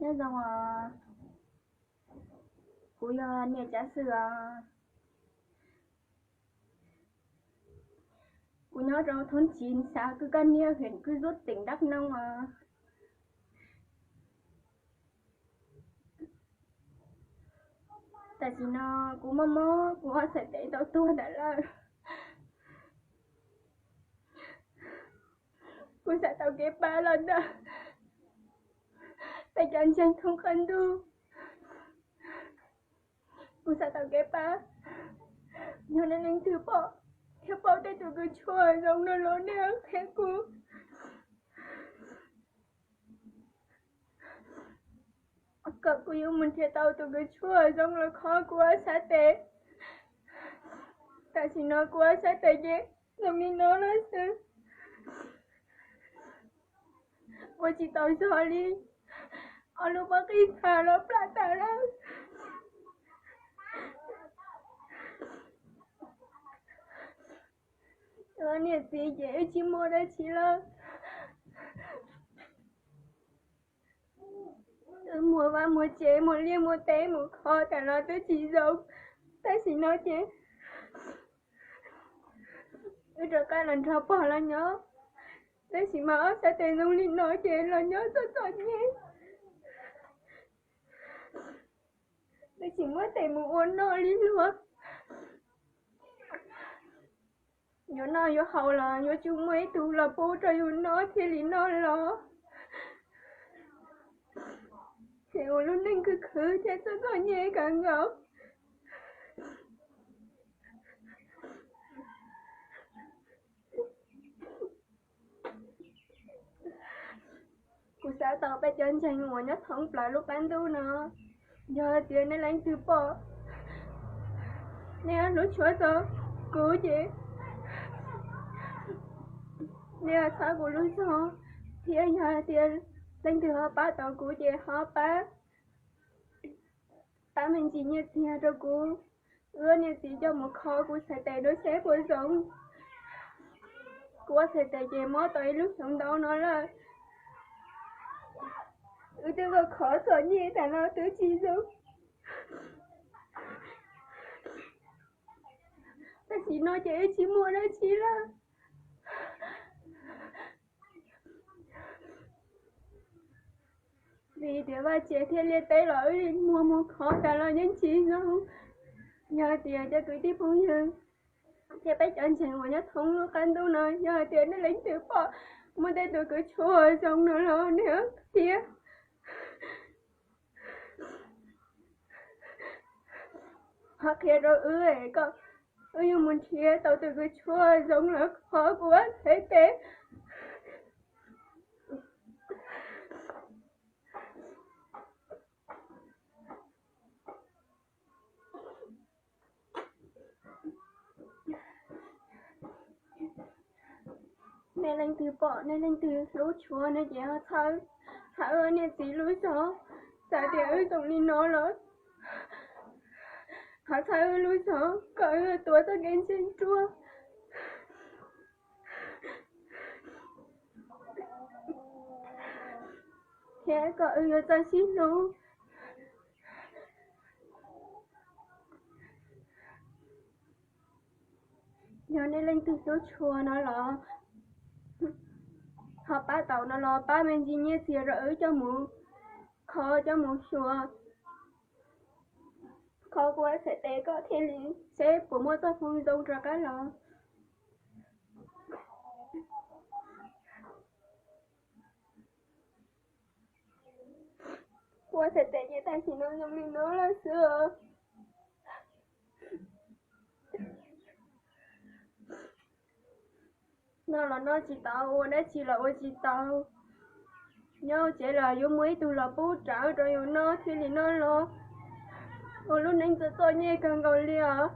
Nyob zoo os, kuv yog niam Tsav Xwm os. Kuv nyob rau thoob Tsiv, xav Kwj Kaj Niab, hwm Kwj Zuab, teem Dab Noo os. Tam sim no kuv mob mob, kuv ob txhais tes tau tuag ntawm lawm. Kuv xav tau kev pab los ntawm peb cov ntseeg thoob qab ntuj. Kuv xav tau kev pab. Yog nej leej twg pom thiab paub tej tus kws tshuaj zoo no los nej qhia kuv, kom kuv yuav mus nrhiav tau tus kws tshuaj zoo los kho kuv ob txhais tes. Tam sim no kuv ob txhais tes ces zoo li no lawm xwb. Ua tsis tau zog li, ob lub pob qij txha los plam tas lawm. Niam txiv ces wb tsis muaj dab tsi lawm. Wb muag vaj muag tsev, muag liaj muag teb mus kho tas los twb tsis zoo. Tam sim no ces wb rov qab los nrog pog los nyob. Tab sis mas ob txhais tes zoo li no ces los nyob txom txom nyem. Twb tsis muaj tes mus ua noj li luag. Yuav noj yuav haus los yuav tsum muaj ib tug los pub rau yus noj thiaj li noj los. Ces ua lub neej khwv khwv thiab txom txom nyem kawg nkaus. Kuv xav tau peb cov ntseeg uas nyob thoob plaws lub qab ntuj no, yog hais tias nej leej twg pom, nej hlub tshua txog kuv ces nej txhawb kuv lub zog, thiab yog hais tias leej twg ho pab tau kuv ces ho pab, pab me ntsis nyiaj txiag rau kuv, wb niam txiv coj mus kho kuv txhais tes dua seb puas zoo. Kuv ob txhais tes ces mob tau ib lub xyoo ntau no lawm. Wb twb ua khov txom nyem tas los twb tsis zoo. Tam sim no ces wb tsis muaj dab tsi lawm. Vim tias vaj tsev thiab liaj teb los wb muag mus khov tas los yeej tsis zoo. Yog tias cov kwv tij phooj ywg thiab peb cov ntseeg uas nyob thoob lub qab ntuj no, yog hais tias nej leej twg pom muaj tej tus kws tshuaj zoo no los nej thiab ho qhia rau wb kom wb yuav mus nrhiav tau tus kws tshuaj zoo los kho kuv ob txhais tes. Nej leej twg pom, nej leej twg hlub tshua no ces ho txhawb, txhawb niam txiv lub zog. Txawm tias wb zoo li no los ho txhawb wb lub zog kom wb tuav txoj kev ntseeg ruaj, thiab kom wb yuav txawj sib hlub. Yog nej leej twg hlub tshua no los ho pab tau no los pab me ntsis nyiaj txiag rau wb coj mus kho, coj mus xyuas, kho kuv ob txhais tes kom thiaj li seb puas muaj txoj hmoo zoo rov qab los. Kuv ob txhais tes ces tam sim no zoo li no lawm xwb os. Noj los noj tsis tau, ua dab tsi los ua tsis tau. Nyob tsev los yuav muaj ib tug los pub rawv rau yus noj thiaj li noj los. Ua lub neej txom txom nyem kawg nkaus li os.